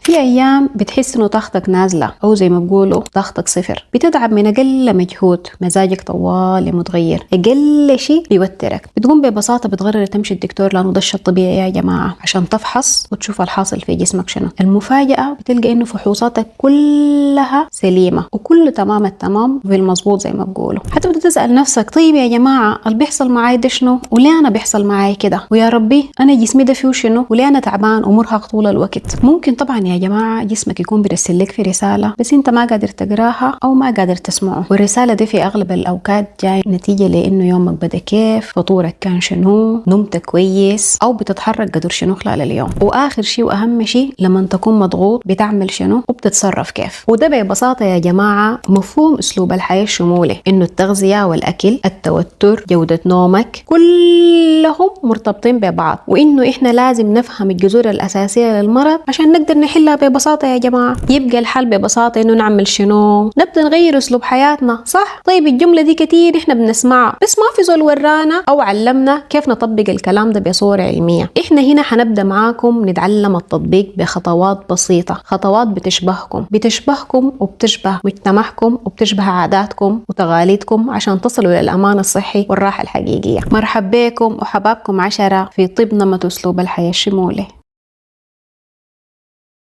في أيام بتحس إنه طاقتك نازلة، أو زي ما بقولوا طاقتك صفر، بتتعب من أقل مجهود، مزاجك طوال متغير، أقل شيء بيوترك، بتقوم ببساطة بتقرر تمشي الدكتور لأنه ده الشيء الطبيعي يا جماعة، عشان تفحص وتشوف الحاصل في جسمك شنو. المفاجأة بتلقى إنه فحوصاتك كلها سليمة وكله تمام التمام وفي المظبوط زي ما بقولوا. حتى بتسأل نفسك طيب يا جماعة اللي بيحصل معاي ده شنو؟ وليه أنا بيحصل معاي كده؟ ويا ربي أنا جسمي ده فيه شنو؟ وليه أنا تعبان ومرهق طول الوقت؟ ممكن طبعا يا جماعة جسمك يكون بيرسل لك في رسالة بس انت ما قادر تقراها او ما قادر تسمعه، والرسالة دي في اغلب الاوقات جاي نتيجة لانه يومك بدأ كيف، فطورك كان شنو، نومتك كويس، او بتتحرك قدر شنو خلال اليوم، واخر شيء واهم شيء لما تكون مضغوط بتعمل شنو وبتتصرف كيف. وده ببساطة يا جماعة مفهوم اسلوب الحياة الشمولي، انه التغذية والاكل، التوتر، جودة نومك، كلهم مرتبطين ببعض، وانه احنا لازم نفهم الجذور الاساسية للمرض عشان نقدر نحلها ببساطة يا جماعة. يبقى الحل ببساطة إنه نعمل شنو؟ نبدأ نغير أسلوب حياتنا، صح؟ طيب الجملة دي كتير إحنا بنسمعها بس ما في زول ورانا أو علمنا كيف نطبق الكلام ده بصورة علمية. إحنا هنا حنبدأ معاكم نتعلم التطبيق بخطوات بسيطة، خطوات بتشبهكم وبتشبه مجتمعكم وبتشبه عاداتكم وتقاليدكم عشان تصلوا للأمان الصحي والراحة الحقيقية. مرحب بكم وحبابكم 10 في طب نمط أسلوب الحياة الشمولي.